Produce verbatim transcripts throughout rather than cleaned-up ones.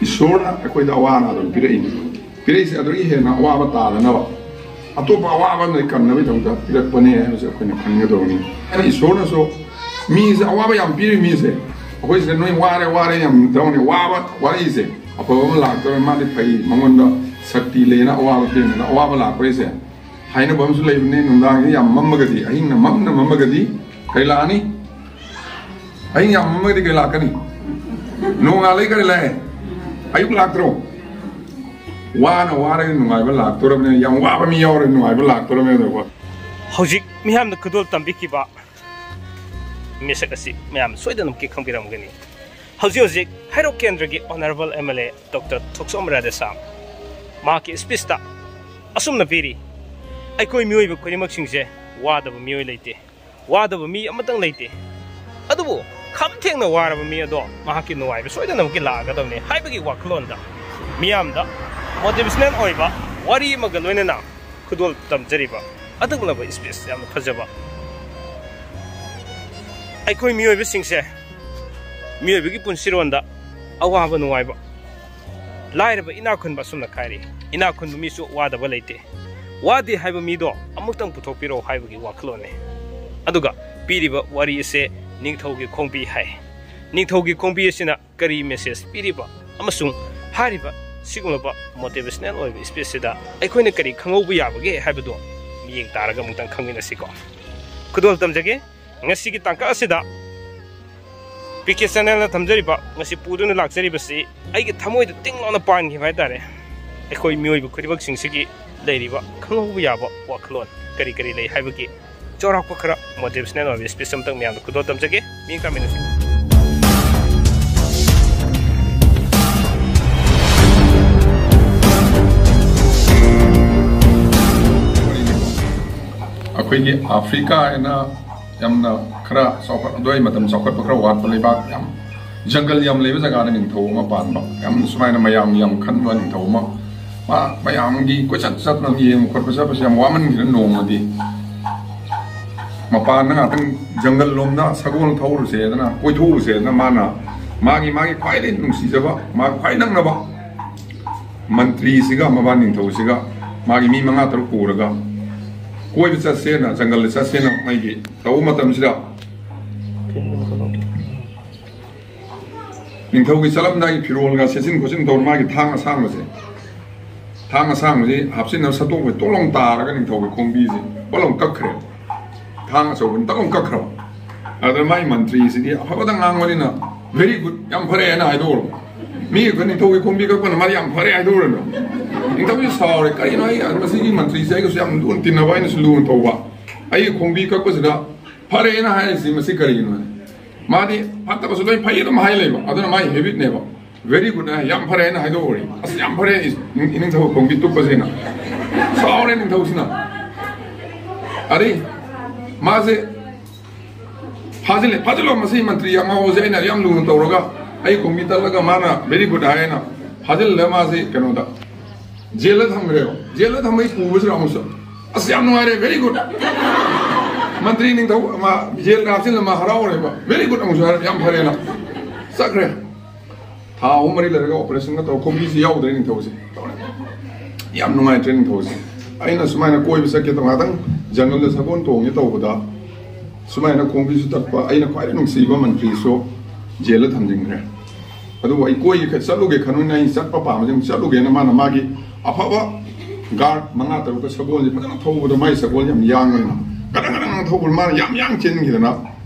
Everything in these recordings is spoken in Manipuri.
ꯏꯁꯣꯔꯅ ꯑꯩꯈꯣꯏꯗ ꯑꯋꯥ ꯑꯅꯥ ꯑꯗꯨꯝ ꯄꯤꯔꯛꯏꯅꯤ꯫ ꯄꯤꯔꯛꯏꯁꯦ ꯑꯗꯨꯗꯒꯤ ꯍꯦꯟꯅ ꯑꯋꯥꯕ ꯇꯥꯗꯅꯕ, ꯑꯇꯣꯞꯄ ꯑꯋꯥꯕ ꯑꯃꯗꯒꯤ ꯀꯟꯅꯕꯒꯤꯗꯃꯛꯇ ꯄꯤꯔꯛꯄꯅꯦ ꯍꯥꯏꯕꯁꯦ ꯑꯩꯈꯣꯏꯅ ꯈꯟꯒꯗꯕꯅꯤ꯫ ꯏꯁꯣꯔꯅꯁꯨ ꯃꯤꯁꯦ ꯑꯋꯥꯕ ꯌꯥꯝ ꯄꯤꯔꯤ꯫ ꯃꯤꯁꯦ ꯑꯩꯈꯣꯏ ꯁꯤꯗ ꯅꯣꯏ ꯋꯥꯔꯦ ꯋꯥꯔꯦ ꯌꯥꯝ ꯇꯧꯅꯤ꯫ ꯋꯥꯕ ꯋꯥꯔꯛꯏꯁꯦ ꯑꯐꯕ ꯑꯃ ꯂꯥꯛꯇꯧꯔꯦ, ꯃꯥꯗꯤ ꯐꯩ, ꯃꯉꯣꯟꯗ ꯁꯛꯇꯤ ꯂꯩꯅ ꯑꯋꯥꯕ ꯄꯤꯔꯤꯅꯤꯅ꯫ ꯑꯋꯥꯕ ꯂꯥꯛꯄꯩꯁꯦ ꯍꯥꯏꯅꯕ ꯑꯃꯁꯨ ꯂꯩꯕꯅꯤ꯫ ꯅꯨꯡꯗꯥꯡꯁꯤ ꯌꯥꯝ ꯃꯝꯃꯒꯗꯤ, ꯑꯍꯤꯡꯅ ꯃꯝꯅ ꯃꯝꯃꯒꯗꯤ ꯀꯩ ꯂꯥꯛꯑꯅꯤ? ꯑꯍꯤꯡ ꯌꯥꯝ ꯃꯝꯃꯒꯗꯤ ꯀꯩ ꯂꯥꯛꯀꯅꯤ? ꯅꯣꯡꯉꯥꯜꯂꯒ ꯀꯔꯤ ꯂꯥꯛꯑꯦ? ꯑꯌꯨꯛ ꯂꯥꯛꯇ꯭ꯔꯣ? ꯋꯥꯅ ꯋꯥꯔꯒ ꯅꯨꯡꯉꯥꯏꯕ ꯂꯥꯛꯇꯣꯔꯕꯅꯤꯅ, ꯌꯥꯝ ꯋꯥꯕ ꯃꯤ ꯌꯥꯎꯔꯒ ꯅꯨꯡꯉꯥꯏꯕ ꯂꯥꯛꯇꯣꯔꯕꯅꯤꯅꯀꯣ꯫ ꯍꯧꯖꯤꯛ ꯃꯤꯌꯥꯝꯅ ꯈꯨꯗꯣꯜ ꯇꯝꯕꯤꯈꯤꯕ ꯃꯤꯁꯛ ꯑꯁꯤ ꯃꯌꯥꯝ ꯁꯣꯏꯗꯅꯃꯛꯀꯤ ꯈꯪꯕꯤꯔꯝꯒꯅꯤ꯫ ꯍꯧꯖꯤꯛ ꯍꯧꯖꯤꯛ ꯍꯩꯔꯣꯛ ꯀꯦꯟꯗ꯭ꯔꯒꯤ honourable M L A doctor Thokchom Radheshyam ꯃꯍꯥꯛꯀꯤ ꯁ꯭ꯄꯤꯆꯇ ꯑꯁꯨꯝꯅ ꯄꯤꯔꯤ: "ꯑꯩꯈꯣꯏ ꯃꯤꯑꯣꯏꯕ ꯈꯨꯗꯤꯡꯃꯛꯁꯤꯡꯁꯦ ꯋꯥꯗꯕ ꯃꯤꯑꯣꯏ ꯂꯩꯇꯦ, ꯋꯥꯗꯕ ꯃꯤ ꯑꯃꯇꯪ ꯂꯩꯇꯦ꯫ ꯑꯗꯨꯕꯨ ꯈꯝ ꯊꯦꯡꯅ ꯋꯥꯔꯕ ꯃꯤ ꯑꯗꯣ ꯃꯍꯥꯛꯀꯤ ꯅꯨꯡꯉꯥꯏꯕ ꯁꯣꯏꯗꯅꯃꯛꯀꯤ ꯂꯥꯛꯑꯒꯗꯕꯅꯤ" ꯍꯥꯏꯕꯒꯤ ꯋꯥꯈꯜꯂꯣꯟꯗ ꯃꯤꯌꯥꯝꯗ ꯃꯣꯇꯤꯚꯦꯁꯅꯦꯜ ꯑꯣꯏꯕ ꯋꯥꯔꯤ ꯑꯃꯒ ꯂꯣꯏꯅꯅ ꯈꯨꯗꯣꯜ ꯇꯝꯖꯔꯤꯕ ꯑꯗꯨꯒꯨꯝꯂꯕ ꯁ꯭ꯄꯤꯆ ꯌꯥꯝꯅ ꯐꯖꯕ꯫ ꯑꯩꯈꯣꯏ ꯃꯤꯑꯣꯏꯕꯁꯤꯡꯁꯦ ꯃꯤꯑꯣꯏꯕꯒꯤ ꯄꯨꯟꯁꯤꯔꯣꯟꯗ ꯑꯋꯥꯕ ꯅꯨꯡꯉꯥꯏꯕ, ꯂꯥꯏꯔꯕ ꯏꯅꯥꯛ ꯈꯨꯟꯕ ꯑꯁꯨꯝꯅ ꯈꯥꯏꯔꯤ꯫ ꯏꯅꯥꯛ ꯈꯨꯟꯕ ꯃꯤꯁꯨ ꯋꯥꯗꯕ ꯂꯩꯇꯦ꯫ ꯋꯥꯗꯦ ꯍꯥꯏꯕ ꯃꯤꯗꯣ ꯑꯃꯨꯛꯇꯪ ꯄꯨꯊꯣꯛꯄꯤꯔꯛꯑꯣ ꯍꯥꯏꯕꯒꯤ ꯋꯥꯈꯜꯂꯣꯟꯅꯤ꯫ ꯑꯗꯨꯒ ꯄꯤꯔꯤꯕ ꯋꯥꯔꯤ ꯑꯁꯦ ꯅꯤꯡꯊꯧꯒꯤ ꯈꯣꯡꯕꯤ ꯍꯥꯏ꯫ ꯅꯤꯡꯊꯧꯒꯤ ꯈꯣꯡꯕꯤ ꯑꯁꯤꯅ ꯀꯔꯤ ꯃꯦꯁꯦꯖ ꯄꯤꯔꯤꯕ ꯑꯃꯁꯨꯡ ꯍꯥꯏꯔꯤꯕ ꯁꯤꯒꯨꯝꯂꯕ ꯃꯣꯇꯤꯚꯦꯁꯅꯦꯜ ꯑꯣꯏꯕ ꯁ꯭ꯄꯤꯆꯁꯤꯗ ꯑꯩꯈꯣꯏꯅ ꯀꯔꯤ ꯈꯪꯍꯧꯕ ꯌꯥꯕꯒꯦ ꯍꯥꯏꯕꯗꯨ ꯃꯤꯠꯌꯦꯡ ꯇꯥꯔꯒ ꯑꯃꯨꯛꯇꯪ ꯈꯪꯃꯤꯟꯅꯁꯤꯀꯣ꯫ ꯈꯨꯗꯣꯜ ꯇꯝꯖꯒꯦ꯫ ꯉꯁꯤꯒꯤ ꯇꯥꯡꯀꯛ ꯑꯁꯤꯗ ꯄꯤ ꯀꯦ ꯆꯦꯅꯦꯜꯅ ꯊꯝꯖꯔꯤꯕ, ꯉꯁꯤ ꯄꯨꯗꯨꯅ ꯂꯥꯛꯆꯔꯤꯕꯁꯤ ꯑꯩꯒꯤ ꯊꯃꯣꯏꯗ ꯇꯤꯡ ꯂꯥꯎꯅ ꯄꯥꯟꯈꯤꯕ ꯍꯥꯏꯇꯥꯔꯦ꯫ ꯑꯩꯈꯣꯏ ꯃꯤꯑꯣꯏꯕ ꯈꯨꯗꯤꯡꯃꯛꯁꯤꯡꯁꯤꯒꯤ ꯂꯩꯔꯤꯕ ꯈꯪꯍꯧꯕ ꯌꯥꯕ ꯋꯥꯈꯜꯂꯣꯟ ꯀꯔꯤ ꯀꯔꯤ ꯂꯩ ꯍꯥꯏꯕꯒꯤ ꯆꯥꯎꯔꯥꯛꯄ ꯈꯔ ꯃꯣꯇꯤꯚꯦꯁꯅꯦꯜ ꯑꯣꯏꯕ ꯁ꯭ꯄꯤꯆ ꯑꯃꯇꯪ ꯃꯌꯥꯝꯗ ꯈꯨꯗꯣꯜ ꯇꯝꯖꯒꯦ꯫ ꯃꯤꯠꯌꯦꯡ ꯇꯥꯃꯤꯟꯅꯁꯤ꯫ ꯑꯩꯈꯣꯏꯒꯤ ꯑꯐ꯭ꯔꯤꯀꯥ ꯍꯥꯏꯅ ꯌꯥꯝꯅ ꯈꯔ ꯆꯥꯎꯈꯠ, ꯑꯗꯨꯋꯥꯏ ꯃꯇꯝ ꯆꯥꯎꯈꯠꯄ ꯈꯔ ꯋꯥꯠꯄ ꯂꯩꯕꯥꯛ, ꯌꯥꯝ ꯖꯪꯒꯜ ꯌꯥꯝ ꯂꯩꯕ ꯖꯒꯥꯗ ꯅꯤꯡꯊꯧ ꯑꯃ ꯄꯥꯟꯕ, ꯌꯥꯝ ꯁꯨꯃꯥꯏꯅ ꯃꯌꯥꯝꯒꯤ ꯌꯥꯝ ꯈꯟꯕ ꯅꯤꯡꯊꯧ ꯑꯃ, ꯃꯥ ꯃꯌꯥꯝꯒꯤ ꯀꯣꯏꯆꯠ ꯆꯠꯅ ꯌꯦꯡꯕ ꯈꯣꯠꯄ ꯆꯠꯄꯁꯦ ꯌꯥꯝ ꯋꯥꯃꯟꯈꯤꯗꯅ ꯅꯣꯡꯃꯗꯤ ꯃꯄꯥꯟꯗ ꯉꯥꯛꯇꯪ ꯖꯪꯒꯜ ꯂꯣꯝꯗ ꯁꯒꯣꯜ ꯊꯧꯔꯨꯁꯦꯗꯅ, ꯀꯣꯏꯊꯣꯛꯎꯁꯦꯗꯅ ꯃꯥꯅ ꯃꯥꯒꯤ ꯃꯥꯒꯤ ꯈ꯭ꯋꯥꯏꯗꯒꯤ ꯅꯨꯡꯁꯤꯖꯕ, ꯃꯥꯒꯤ ꯈ꯭ꯋꯥꯏ ꯅꯛꯅꯕ ꯃꯟꯇ꯭ꯔꯤꯁꯤꯒ ꯃꯕꯥ ꯅꯤꯡꯊꯧꯁꯤꯒ ꯃꯥꯒꯤ ꯃꯤ ꯃꯉꯥ ꯇꯔꯨꯛ ꯄꯨꯔꯒ ꯀꯣꯏꯕ ꯆꯠꯁꯦꯅ, ꯖꯪꯒꯜꯗ ꯆꯠꯁꯦꯅ ꯃꯥꯒꯤ ꯇꯧꯕ ꯃꯇꯝꯁꯤꯗ, ꯅꯤꯡꯊꯧꯒꯤ ꯆꯠꯂꯝꯗꯥꯏꯒꯤ ꯐꯤꯔꯣꯜꯒ ꯁꯦꯠꯆꯤꯟ ꯈꯣꯠꯆꯤꯟ ꯇꯧꯔ ꯃꯥꯒꯤ ꯊꯥꯡ ꯑꯁꯥꯡꯕꯁꯦ, ꯊꯥꯡ ꯑꯁꯥꯡꯕꯁꯤ ꯍꯥꯞꯆꯤꯟꯅꯕ ꯁꯠꯇꯣꯛꯄꯁꯦ ꯇꯣꯛ ꯂꯥꯎ ꯇꯥꯔꯒ ꯅꯤꯡꯊꯧꯒꯤ ꯈꯣꯡꯕꯤꯁꯦ ꯄꯣꯠ ꯂꯥꯎ ꯀꯛꯈ꯭ꯔꯦ꯫ ꯊꯥꯡ ꯑꯆꯧꯕꯅ ꯇꯛ ꯂꯥꯎ ꯀꯛꯈ꯭ꯔꯕ꯫ ꯑꯗꯨꯗ ꯃꯥꯏ ꯃꯟꯇ꯭ꯔꯤꯁꯤꯗꯤ ꯑꯐꯕꯗ ꯉꯥꯡꯕꯅꯤꯅ "very good, ꯌꯥꯝ ꯐꯔꯦ" ꯍꯥꯏꯅ ꯍꯥꯏꯗꯣꯛꯎꯔꯕ꯫ ꯃꯤ ꯑꯩꯈꯣꯏ ꯅꯤꯡꯊꯧꯒꯤ ꯈꯣꯡꯕꯤ ꯀꯛꯄꯅ ꯃꯥꯗꯤ "ꯌꯥꯝ ꯐꯔꯦ" ꯍꯥꯏꯗꯣꯛꯎꯔꯕ꯫ ꯅꯤꯡꯊꯧꯁꯤ ꯁꯥꯎꯔꯦ, "ꯀꯔꯤꯅꯣ, ꯑꯩ ꯃꯁꯤꯒꯤ ꯃꯟꯇ꯭ꯔꯤꯁꯦ ꯑꯩꯒꯁꯨ ꯌꯥꯝ ꯂꯨꯅ ꯇꯤꯟꯅꯕ, ꯑꯩꯅꯁꯨ ꯂꯨꯅ ꯇꯧꯕ, ꯑꯩꯒꯤ ꯈꯣꯡꯕꯤ ꯀꯛꯄꯁꯤꯗ ꯐꯔꯦꯅ ꯍꯥꯏꯔꯤꯁꯤ ꯃꯁꯤ ꯀꯔꯤꯒꯤꯅꯣ?" ꯍꯥꯏ꯫ ꯃꯥꯗꯤ ꯐꯠꯇꯕꯁꯨ ꯂꯣꯏ ꯐꯩ ꯑꯗꯨꯝ ꯍꯥꯏ ꯂꯩꯕ꯫ ꯑꯗꯨꯅ ꯃꯥꯏ ꯍꯦꯕꯤꯠꯅꯦꯕ꯫ "Very good" ꯍꯥꯏ, "ꯌꯥꯝ ꯐꯔꯦ" ꯍꯥꯏꯅ ꯍꯥꯏꯗꯣꯛꯎꯔꯤ꯫ "ꯑꯁ, ꯌꯥꯝ ꯐꯔꯦ, ꯏ-, ꯅꯤꯡꯊꯧ ꯈꯣꯡꯕꯤ ꯇꯨꯞꯄꯁꯦꯅ"꯫ ꯁꯥꯎꯔꯦ ꯅꯤꯡꯊꯧꯁꯤꯅ꯫ ꯑꯗꯩ ꯃꯥꯁꯦ ꯐꯥꯖꯤꯜꯂꯦ꯫ "ꯐꯥꯖꯤꯜꯂꯣ, ꯃꯁꯤ ꯃꯟꯇ꯭ꯔꯤ ꯑꯉꯥꯎꯕꯁꯦ ꯑꯩꯅ ꯌꯥꯝ ꯂꯨꯅ ꯇꯧꯔꯒ ꯑꯩ ꯈꯣꯡꯕꯤ ꯇꯠꯂꯒ ꯃꯥꯅ very good ꯍꯥꯏꯅ" ꯐꯥꯖꯤꯜꯂꯒ ꯃꯥꯁꯦ ꯀꯩꯅꯣꯗ ꯖꯦꯜꯗ ꯊꯝꯈ꯭ꯔꯦꯕ꯫ ꯖꯦꯜꯗ ꯊꯝꯕꯩ ꯄꯨꯕꯁꯤꯗ ꯑꯃꯨꯛꯁꯨ "ꯑꯁ, ꯌꯥꯝ ꯅꯨꯡꯉꯥꯏꯔꯦ, very good"꯫ ꯃꯟꯇ꯭ꯔꯤ ꯅꯤꯡꯊꯧ ꯃꯥ ꯖꯦꯜꯗ ꯍꯥꯞꯆꯤꯜꯂ ꯃꯥ ꯍꯔꯥꯎꯔꯦꯕ꯫ "Very good" ꯑꯃꯨꯛꯁꯨ ꯍꯥꯏꯔꯦ, "ꯌꯥꯝ ꯐꯔꯦꯅ" ꯆꯠꯈ꯭ꯔꯦ꯫ ꯊꯥ ꯑꯍꯨꯝ ꯃꯔꯤ ꯂꯩꯔꯒ ꯑꯣꯄꯔꯦꯁꯟꯒ ꯇꯧꯔ ꯈꯣꯡꯕꯤꯁꯤ ꯌꯥꯎꯗ꯭ꯔꯦ ꯅꯤꯡꯊꯧꯁꯦ꯫ ꯌꯥꯝ ꯅꯨꯡꯉꯥꯏꯇ꯭ꯔꯦ ꯅꯤꯡꯊꯧꯁꯦ꯫ ꯑꯩꯅ ꯁꯨꯃꯥꯏꯅ ꯀꯣꯏꯕ ꯆꯠꯀꯦ ꯇꯧꯕ, ꯉꯥꯛꯇꯪ ꯖꯪꯒꯜꯗ ꯁꯒꯣꯜ ꯇꯣꯡꯒꯦ ꯇꯧꯕꯗ ꯁꯨꯃꯥꯏꯅ ꯈꯣꯡꯕꯤꯁꯨ ꯇꯠꯄ, ꯑꯩꯅ ꯈ꯭ꯋꯥꯏꯗꯒꯤ ꯅꯨꯡꯁꯤꯕ ꯃꯟꯇ꯭ꯔꯤꯁꯨ ꯖꯦꯜꯗ ꯊꯝꯖꯤꯟꯈ꯭ꯔꯦ꯫ ꯑꯗꯨꯕꯨ ꯑꯩ ꯀꯣꯏꯒꯦ ꯈ-, ꯆꯠꯂꯨꯒꯦ ꯈꯟꯕꯅꯤꯅ ꯑꯩ ꯆꯠꯄ ꯄꯥꯝꯕꯁꯦ ꯑꯃꯨꯛ ꯆꯠꯂꯨꯒꯦꯅ ꯃꯥꯅ ꯃꯥꯒꯤ ꯑꯐꯕ ꯒꯥꯔꯗ ꯃꯉꯥ ꯇꯔꯨꯛꯀ ꯁꯒꯣꯜꯁꯦ ꯐꯖꯅ ꯊꯧꯕꯗ ꯃꯥꯏ ꯁꯒꯣꯜ ꯌꯥꯝ ꯌꯥꯡꯕꯅꯤꯅ ꯒꯗꯪ ꯒꯗꯪ ꯒꯗꯪ ꯊꯧꯕꯗ ꯃꯥꯅ ꯌꯥꯝ ꯌꯥꯡ ꯆꯦꯟꯈꯤꯗꯅ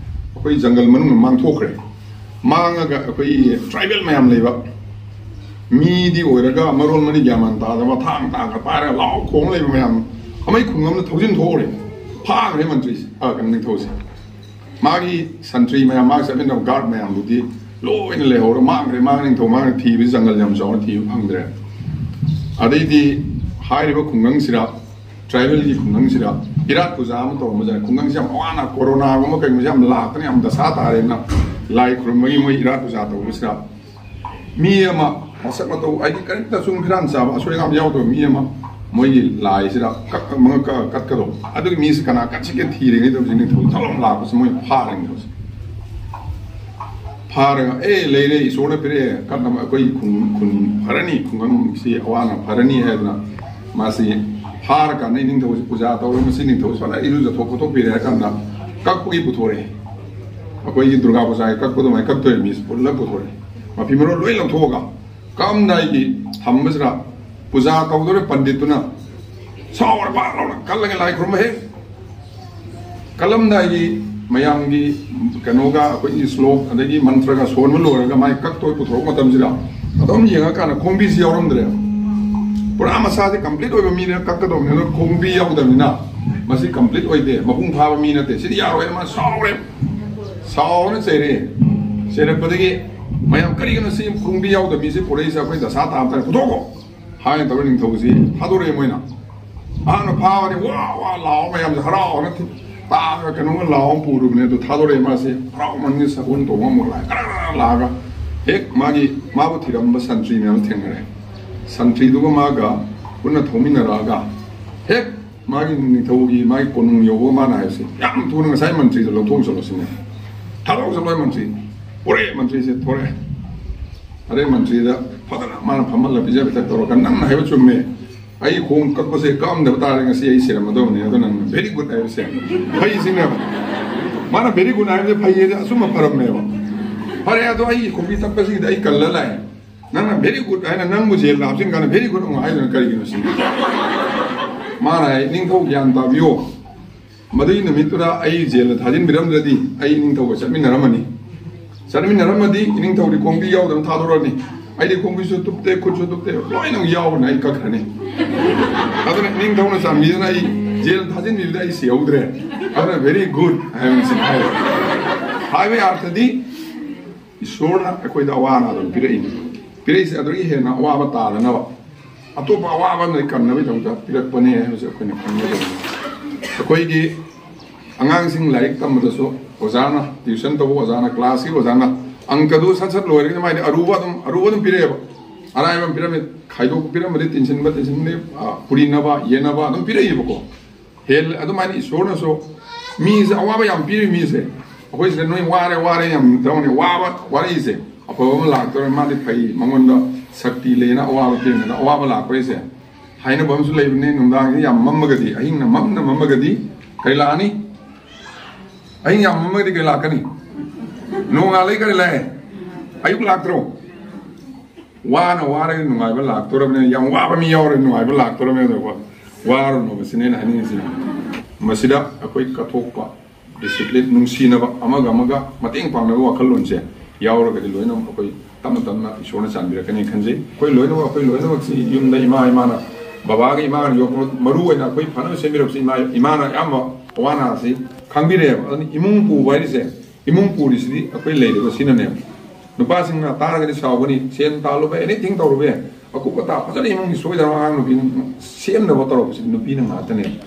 ꯑꯩꯈꯣꯏ ꯖꯪꯒꯜ ꯃꯅꯨꯡꯗ ꯃꯥꯡꯊꯣꯛꯈ꯭ꯔꯦ꯫ ꯃꯥꯡꯉꯒ ꯑꯩꯈꯣꯏꯒꯤ ꯇ꯭ꯔꯥꯏꯕꯦꯜ ꯃꯌꯥꯝ ꯂꯩꯕ ꯃꯤꯗꯤ ꯑꯣꯏꯔꯒ ꯃꯔꯣꯟ ꯃꯔꯤ ꯒ꯭ꯌꯥꯟ ꯃꯥꯟ ꯇꯥꯗꯕ ꯊꯥꯡ ꯇꯥꯡꯒ ꯄꯥꯏꯔꯒ ꯂꯥꯎ ꯈꯣꯡ ꯂꯩꯕ ꯃꯌꯥꯝ ꯑꯃꯒꯤ ꯈꯨꯡꯒꯪꯗ ꯊꯧꯖꯤꯟ ꯊꯣꯛꯎꯔꯦ꯫ ꯐꯥꯈ꯭ꯔꯦ ꯃꯟꯇ꯭ꯔꯤꯁꯦ, ꯑ, ꯀꯩꯅꯣ, ꯅꯤꯡꯊꯧꯁꯦ꯫ ꯃꯥꯒꯤ ꯁꯟꯇ꯭ꯔꯤ ꯃꯌꯥꯝ, ꯃꯥꯒ ꯆꯠꯃꯤꯟꯅꯕ ꯒꯥꯔꯗ ꯃꯌꯥꯝꯗꯨꯗꯤ ꯂꯣꯏꯅ ꯂꯩꯍꯧꯔ ꯃꯥꯡꯈ꯭ꯔꯦ꯫ ꯃꯥꯒ ꯅꯤꯡꯊꯧ ꯃꯥꯒ ꯊꯤꯕꯁꯤ ꯖꯪꯒꯜ ꯌꯥꯝ ꯆꯥꯎꯅ ꯊꯤꯕ ꯐꯪꯗ꯭ꯔꯦ꯫ ꯑꯗꯩꯗꯤ ꯍꯥꯏꯔꯤꯕ ꯈꯨꯡꯒꯪꯁꯤꯗ, ꯇ꯭ꯔꯥꯏꯕꯦꯜꯒꯤ ꯈꯨꯡꯒꯪꯁꯤꯗ ꯏꯔꯥꯠ ꯄꯨꯖꯥ ꯑꯃ ꯇꯧꯔꯝꯕꯖꯥꯠꯅꯤ꯫ ꯈꯨꯡꯒꯪꯁꯤ ꯌꯥꯝ ꯋꯥꯅ ꯀꯣꯔꯣꯅꯥꯒꯨꯝꯕ ꯀꯩꯒꯨꯝꯕꯁꯦ ꯌꯥꯝ ꯂꯥꯛꯇꯅ ꯌꯥꯝ ꯗꯁꯥ ꯇꯥꯔꯦꯅ ꯂꯥꯏ ꯈꯨꯔꯨꯝꯕꯒꯤ ꯃꯣꯏ ꯏꯔꯥꯠ ꯄꯨꯖꯥ ꯇꯧꯕꯁꯤꯗ ꯃꯤ ꯑꯃ ꯃꯁꯛ ꯃꯇꯧ ꯍꯥꯏꯗꯤ ꯀꯔꯤꯝꯇ ꯆꯨꯡ ꯐꯤꯔꯥꯟ ꯆꯥꯕ ꯑꯁꯣꯏ ꯑꯉꯥꯝ ꯌꯥꯎꯗꯕ ꯃꯤ ꯑꯃ ꯃꯣꯏꯒꯤ ꯂꯥꯏꯁꯤꯗ ꯀꯛ-, ꯃꯉꯛ ꯀꯛ-, ꯀꯠꯀꯗꯧꯕ꯫ ꯑꯗꯨꯒꯤ ꯃꯤꯁꯤ ꯀꯅꯥ ꯀꯠꯁꯤꯒꯦ ꯊꯤꯔꯤꯉꯩꯗ ꯍꯧꯖꯤꯛ ꯅꯤꯡꯊꯧ ꯊꯛ ꯂꯥꯎꯅ ꯂꯥꯛꯄꯁꯤ ꯃꯣꯏ ꯐꯥꯔꯦ ꯅꯤꯡꯊꯧꯁꯦ꯫ ꯐꯥꯔꯒ, "ꯑꯦ, ꯂꯩꯔꯦ, ꯏꯁꯣꯔꯅ ꯄꯤꯔꯛꯑꯦ, ꯀꯟꯅꯕ ꯑꯩꯈꯣꯏ ꯈꯨꯟ, ꯈꯨꯟ ꯐꯔꯅꯤ, ꯈꯨꯡꯒꯪꯁꯤ ꯑꯋꯥ ꯑꯅꯥ ꯐꯔꯅꯤ" ꯍꯥꯏꯗꯅ ꯃꯥꯁꯤ ꯐꯥꯔꯀꯥꯟꯗ ꯅꯤꯡꯊꯧꯁꯤ ꯄꯨꯖꯥ ꯇꯧꯔꯒ, ꯃꯁꯤ ꯅꯤꯡꯊꯧꯁꯤ ꯐꯖꯅ ꯏꯔꯨꯖꯊꯣꯛ ꯈꯣꯠꯇꯣꯛꯄꯤꯔꯦ ꯍꯥꯏꯔ ꯀꯥꯟꯗ ꯀꯛꯄꯒꯤ ꯄꯨꯊꯣꯔꯛꯑꯦ꯫ ꯑꯩꯈꯣꯏꯒꯤ ꯗꯨꯔꯒꯥ ꯄꯨꯖꯥꯒꯤ ꯀꯛꯄ ꯑꯗꯨꯃꯥꯏꯅ ꯀꯛꯇꯣꯏ ꯃꯤꯁꯤ ꯄꯨꯜꯂꯞ ꯄꯨꯊꯣꯔꯛꯑꯦ꯫ ꯃꯐꯤ ꯃꯔꯣꯜ ꯂꯣꯏ ꯂꯧꯊꯣꯛꯑꯒ ꯀꯛꯑꯝꯗꯥꯏꯒꯤ ꯊꯝꯕꯁꯤꯗ ꯄꯨꯖꯥ ꯇꯧꯗꯧꯔꯦ ꯄꯟꯗꯤꯠꯇꯨꯅ ꯁꯥꯎꯔ ꯄꯥꯛ ꯂꯥꯎꯅ ꯀꯜꯂꯒ ꯂꯥꯏ ꯈꯨꯔꯨꯝꯕ ꯍꯦꯛ ꯀꯜꯂꯝꯗꯥꯏꯒꯤ ꯃꯌꯥꯝꯒꯤ ꯀꯩꯅꯣꯒ ꯑꯩꯈꯣꯏꯒꯤ ꯁ꯭ꯂꯣꯛ ꯑꯗꯒꯤ ꯃꯟꯇ꯭ꯔꯒ ꯁꯣꯟꯕ ꯂꯣꯏꯔꯒ ꯃꯥꯏ ꯀꯛꯇꯣꯏ ꯄꯨꯊꯣꯔꯛꯄ ꯃꯇꯝꯁꯤꯗ ꯑꯗꯨꯝ ꯌꯦꯡꯉꯀꯥꯟꯗ ꯈꯣꯡꯕꯤꯁꯤ ꯌꯥꯎꯔꯝꯗ꯭ꯔꯦ꯫ ꯄꯨꯔꯥ ꯃꯁꯥꯁꯦ ꯀꯝꯄ꯭ꯂꯤꯠ ꯑꯣꯏꯕ ꯃꯤꯅ ꯀꯛꯀꯗꯧꯕꯅꯤ, ꯑꯗꯣ ꯈꯣꯡꯕꯤ ꯌꯥꯎꯗꯕꯅꯤꯅ ꯃꯁꯤ ꯀꯝꯄ꯭ꯂꯤꯠ ꯑꯣꯏꯗꯦ, ꯃꯄꯨꯡ ꯐꯥꯕ ꯃꯤ ꯅꯠꯇꯦ, ꯁꯤꯗꯤ ꯌꯥꯔꯣꯏꯅ ꯃꯥ ꯁꯥꯎꯔꯦ꯫ ꯁꯥꯎꯔꯅ ꯆꯩꯔꯦ꯫ ꯆꯩꯔꯛꯄꯗꯒꯤ ꯃꯌꯥꯝ, "ꯀꯔꯤꯒꯤꯅꯣ ꯁꯤ ꯈꯣꯡꯕꯤ ꯌꯥꯎꯗꯕ ꯃꯤꯁꯦ ꯄꯨꯔꯛꯏꯁꯦ? ꯑꯩꯈꯣꯏ ꯗꯁꯥ ꯇꯥꯕ ꯇꯥꯔꯦ, ꯄꯨꯊꯣꯛꯈꯣ" ꯍꯥꯏꯅ ꯇꯧꯔ ꯅꯤꯡꯊꯧꯁꯤ ꯊꯥꯗꯣꯔꯛꯑꯦ ꯃꯣꯏꯅ꯫ ꯑꯍꯥꯟꯕ ꯐꯥꯕꯅꯤ, ꯋꯥ ꯋꯥ ꯂꯥꯎ ꯃꯌꯥꯝꯁꯦ ꯍꯔꯥꯎꯅ ꯊꯤ-, ꯇꯥꯛꯑꯒ ꯀꯩꯅꯣꯝꯃ ꯂꯥꯎ ꯑꯃ ꯄꯨꯔꯨꯕꯅꯦ꯫ ꯑꯗꯨ ꯊꯥꯗꯣꯔꯛꯑꯦ ꯃꯥꯁꯦ, ꯍꯔꯥꯎꯃꯟꯒꯤ ꯁꯒꯣꯜ ꯇꯣꯡꯉ ꯑꯃꯨꯛ ꯂꯥꯛꯑꯦ, ꯀꯔ ꯀꯔ ꯂꯥꯛꯑꯒ ꯍꯦꯛ ꯃꯥꯒꯤ, ꯃꯥꯕꯨ ꯊꯤꯔꯝꯕ ꯁꯟꯇ꯭ꯔꯤ ꯃꯌꯥꯝ ꯊꯦꯡꯅꯔꯦ꯫ ꯁꯟꯇ꯭ꯔꯤꯗꯨꯒ ꯃꯥꯒ ꯄꯨꯟꯅ ꯊꯧꯃꯤꯟꯅꯔꯛꯑꯒ ꯍꯦꯛ ꯃꯥꯒꯤ ꯅꯤꯡꯊꯧꯒꯤ ꯃꯥꯒꯤ ꯀꯣꯅꯨꯡ ꯌꯧꯕ ꯃꯥꯅ ꯍꯥꯏꯕꯁꯦ, "ꯌꯥꯝ ꯊꯨꯅ ꯉꯁꯥꯏ ꯃꯟꯇ꯭ꯔꯤꯗꯣ ꯂꯧꯊꯣꯛꯆꯠꯂꯣ" ꯁꯤꯅꯦ꯫ "ꯊꯥꯗꯣꯛꯆꯠꯂꯣꯏ ꯃꯟꯇ꯭ꯔꯤ"꯫ ꯄꯨꯔꯛꯑꯦ ꯃꯟꯇ꯭ꯔꯤꯁꯦ, ꯊꯣꯔꯛꯑꯦ꯫ ꯑꯗꯩ ꯃꯟꯇ꯭ꯔꯤꯗ ꯐꯖꯅ ꯃꯥꯅ ꯐꯝꯍꯜꯂ ꯄꯤꯖ ꯄꯤꯊꯛ ꯇꯧꯔꯒ, "ꯅꯪꯅ ꯍꯥꯏꯕ ꯆꯨꯝꯃꯦ, ꯑꯩ ꯈꯣꯡ ꯀꯛꯄꯁꯦ ꯀꯛꯑꯝꯗꯕ ꯇꯥꯔꯗꯤ ꯉꯁꯤ ꯑꯩ ꯁꯤꯔꯝꯃꯗꯧꯕꯅꯦ, ꯑꯗꯣ ꯅꯪꯅ very good ꯍꯥꯏꯕꯁꯦ ꯐꯩ" ꯁꯤꯅꯦꯕ꯫ ꯃꯥꯅ very good ꯍꯥꯏꯕꯁꯦ ꯐꯩꯌꯦꯗꯤ ꯑꯆꯨꯝꯕ ꯐꯔꯝꯃꯦꯕ꯫ "ꯐꯔꯦ, ꯑꯗꯣ ꯑꯩ ꯈꯣꯡꯕꯤ ꯇꯛꯄꯁꯤꯗ ꯑꯩ ꯀꯜꯂ ꯂꯥꯛꯑꯦ, ꯅꯪꯅ very good ꯍꯥꯏꯅ ꯅꯪꯕꯨ ꯖꯦꯜꯗ ꯍꯥꯞꯆꯤꯟ ꯀꯥꯟꯗ very good ꯑꯃꯨꯛ ꯍꯥꯏꯗꯨꯅ ꯀꯔꯤꯒꯤꯅꯣ?" ꯁꯤꯅꯤ꯫ ꯃꯥꯅ ꯍꯥꯏ, "ꯅꯤꯡꯊꯧ ꯒ꯭ꯌꯥꯟ ꯇꯥꯕꯤꯌꯣ, ꯃꯗꯨꯒꯤ ꯅꯨꯃꯤꯠꯇꯨꯗ ꯑꯩ ꯖꯦꯜꯗ ꯊꯥꯖꯤꯟꯕꯤꯔꯝꯗ꯭ꯔꯗꯤ ꯑꯩ ꯏꯅꯤꯡꯊꯧꯒ ꯆꯠꯃꯤꯟꯅꯔꯝꯃꯅꯤ꯫ ꯆꯠꯃꯤꯟꯅꯔꯝꯃꯗꯤ ꯏꯅꯤꯡꯊꯧꯗꯤ ꯈꯣꯡꯕꯤ ꯌꯥꯎꯗꯅ ꯊꯥꯗꯣꯔꯛꯑꯅꯤ꯫ ꯑꯩꯗꯤ ꯈꯣꯡꯕꯤꯁꯨ ꯇꯨꯞꯇꯦ, ꯈꯨꯠꯁꯨ ꯇꯨꯞꯇꯦ, ꯂꯣꯏꯅꯃꯛ ꯌꯥꯎꯕꯅ ꯑꯩ ꯀꯛꯈ꯭ꯔꯅꯤ꯫ ꯑꯗꯨꯅ ꯏꯅꯤꯡꯊꯧꯅ ꯆꯥꯟꯕꯤꯗꯨꯅ ꯑꯩ ꯖꯦꯜ ꯊꯥꯖꯤꯟꯕꯤꯕꯗ ꯑꯩ ꯁꯤꯍꯧꯗ꯭ꯔꯦ꯫ ꯑꯗꯨꯅ very good ꯍꯥꯏꯕꯁꯤ ꯍꯥꯏ꯫ ꯍꯥꯏꯕꯒꯤ ꯑꯥꯔꯊꯗꯤ ꯏꯁꯣꯔꯅ ꯑꯩꯈꯣꯏꯗ ꯑꯋꯥ ꯑꯅꯥ ꯑꯗꯨꯝ ꯄꯤꯔꯛꯏꯅꯤ꯫ ꯄꯤꯔꯛꯏꯁꯦ ꯑꯗꯨꯗꯒꯤ ꯍꯦꯟꯅ ꯑꯋꯥꯕ ꯇꯥꯗꯅꯕ, ꯑꯇꯣꯞꯄ ꯑꯋꯥꯕ ꯑꯃꯗꯒꯤ ꯀꯟꯅꯕꯒꯤꯗꯃꯛꯇ ꯄꯤꯔꯛꯄꯅꯦ ꯍꯥꯏꯕꯁꯦ ꯑꯩꯈꯣꯏꯅ ꯈꯪꯒꯗꯕꯅꯤ꯫ ꯑꯩꯈꯣꯏꯒꯤ ꯑꯉꯥꯡꯁꯤꯡ ꯂꯥꯏꯔꯤꯛ ꯇꯝꯕꯗꯁꯨ ꯑꯣꯖꯥꯅ, tuition ꯇꯧꯕ ꯑꯣꯖꯥꯅ, class ꯀꯤ ꯑꯣꯖꯥꯅ ꯑꯪꯀꯗꯨ ꯁꯠ ꯁꯠ ꯂꯣꯏꯔꯒꯗꯤ ꯃꯥꯏꯗꯤ ꯑꯔꯨꯕ ꯑꯗꯨꯝ, ꯑꯔꯨꯕ ꯑꯗꯨꯝ ꯄꯤꯔꯛꯑꯦꯕ꯫ ꯑꯔꯥꯏꯕ ꯑꯃ ꯄꯤꯔꯝꯃꯤ, ꯈꯥꯏꯗꯣꯛ ꯄꯤꯔꯝꯕꯗꯤ ꯇꯤꯟꯁꯤꯟꯕ, ꯇꯤꯟꯁꯤꯟꯕꯗꯤ, ꯑ, ꯄꯨꯔꯤꯅꯕ, ꯌꯦꯟꯅꯕ ꯑꯗꯨꯝ ꯄꯤꯔꯛꯏꯕꯀꯣ꯫ ꯍꯦꯜ-, ꯑꯗꯨꯃꯥꯏꯅ ꯏꯁꯣꯔꯅꯁꯨ ꯃꯤꯁꯦ ꯑꯋꯥꯕ ꯌꯥꯝ ꯄꯤꯔꯤ ꯃꯤꯁꯦ꯫ ꯑꯩꯈꯣꯏ ꯁꯤꯗ ꯅꯣꯏ ꯋꯥꯔꯦ, ꯋꯥꯔꯦ ꯌꯥꯝ ꯇꯧꯅꯤ꯫ ꯋꯥꯕ ꯋꯥꯔꯛꯏꯁꯦ ꯑꯐꯕ ꯑꯃ ꯂꯥꯛꯇꯧꯔꯦ, ꯃꯥꯗꯤ ꯐꯩ, ꯃꯉꯣꯟꯗ ꯁꯛꯇꯤ ꯂꯩꯅ ꯑꯋꯥꯕ ꯄꯤꯔꯝꯒꯅꯤ꯫ ꯑꯋꯥꯕ ꯂꯥꯛꯄ ꯍꯥꯏꯁꯦ ꯍꯥꯏꯅꯕ ꯑꯃꯁꯨ ꯂꯩꯕꯅꯦ, ꯅꯨꯡꯗꯥꯡꯁꯤ ꯌꯥꯝ ꯃꯝꯃꯒꯗꯤ, ꯑꯍꯤꯡꯅ ꯃꯝꯅ ꯃꯝꯃꯒꯗꯤ ꯀꯔꯤ ꯂꯥꯛꯑꯅꯤ? ꯑꯍꯤꯡ ꯌꯥꯝ ꯃꯝꯃꯒꯗꯤ ꯀꯔꯤ ꯂꯥꯛꯀꯅꯤ? ꯅꯣꯡꯉꯥꯜꯂꯛꯏ ꯀꯔꯤ ꯂꯥꯛꯑꯦ? ꯑꯌꯨꯛ ꯂꯥꯛꯇ꯭ꯔꯣ? ꯋꯥꯅ ꯋꯥꯔꯒ ꯅꯨꯡꯉꯥꯏꯕ ꯂꯥꯛꯇꯣꯔꯕꯅꯤꯅ, ꯌꯥꯝ ꯋꯥꯕ ꯃꯤ ꯌꯥꯎꯔꯒ ꯅꯨꯡꯉꯥꯏꯕ ꯂꯥꯛꯇꯣꯔꯕꯅꯤꯅꯀꯣ, ꯋꯥꯔꯨꯅꯣꯕ ꯁꯤꯅꯦ ꯑꯩꯅ ꯍꯥꯏꯅꯤꯡꯉꯤꯁꯤꯅ꯫ ꯃꯁꯤꯗ ꯑꯩꯈꯣꯏ ꯀꯠꯊꯣꯛꯄ, ꯗꯤꯁꯤꯄ꯭ꯂꯤꯟ, ꯅꯨꯡꯁꯤꯅꯕ, ꯑꯃꯒ ꯑꯃꯒ ꯃꯇꯦꯡ ꯄꯥꯡꯅꯕ ꯋꯥꯈꯜꯂꯣꯟꯁꯦ ꯌꯥꯎꯔꯒꯗꯤ ꯂꯣꯏꯅꯃꯛ ꯑꯩꯈꯣꯏ ꯇꯞꯅ ꯇꯞꯅ ꯏꯁꯣꯔꯅ ꯆꯥꯟꯕꯤꯔꯛꯀꯅꯤ ꯈꯟꯖꯩ꯫ ꯑꯩꯈꯣꯏ ꯂꯣꯏꯅꯃꯛ, ꯑꯩꯈꯣꯏ ꯂꯣꯏꯅꯃꯛꯁꯤ ꯌꯨꯝꯗ ꯏꯃꯥ ꯏꯃꯥꯅ, ꯕꯕꯥꯒ ꯏꯃꯥꯒ ꯌꯣꯛꯄ, ꯃꯔꯨ ꯑꯣꯏꯅ ꯑꯩꯈꯣꯏ ꯐꯅꯕ ꯁꯦꯝꯕꯤꯔꯛꯄꯁꯤ ꯏꯃꯥ, ꯏꯃꯥꯅ ꯑꯌꯥꯝꯕ ꯑꯋꯥ ꯑꯅꯥꯁꯤ ꯈꯪꯕꯤꯔꯛꯑꯦꯕ꯫ ꯑꯗꯨꯅ ꯏꯃꯨꯡ ꯄꯨꯕ ꯍꯥꯏꯔꯤꯁꯦ, ꯏꯃꯨꯡ ꯄꯨꯔꯤꯁꯤꯗꯤ ꯑꯩꯈꯣꯏ ꯂꯩꯔꯤꯕ ꯁꯤꯅꯅꯦꯕ꯫ ꯅꯨꯄꯥꯁꯤꯡꯅ ꯇꯥꯔꯒꯗꯤ ꯁꯥꯎꯒꯅꯤ, ꯁꯦꯟ ꯇꯥꯜꯂꯨꯕ, ꯑꯦꯅꯤꯊꯤꯡ ꯇꯧꯔꯨꯕ ꯌꯥꯏ, ꯑꯀꯨꯞ ꯑꯇꯥ ꯐꯖꯅ ꯏꯃꯨꯡꯒꯤ ꯁꯣꯏꯗꯅꯕ ꯑꯉꯥꯡ ꯅꯨꯄꯤ ꯁꯦꯝꯅꯕ ꯇꯧꯔꯛꯄꯁꯤ ꯅꯨꯄꯤꯅ ꯉꯥꯛꯇꯅꯦꯕ꯫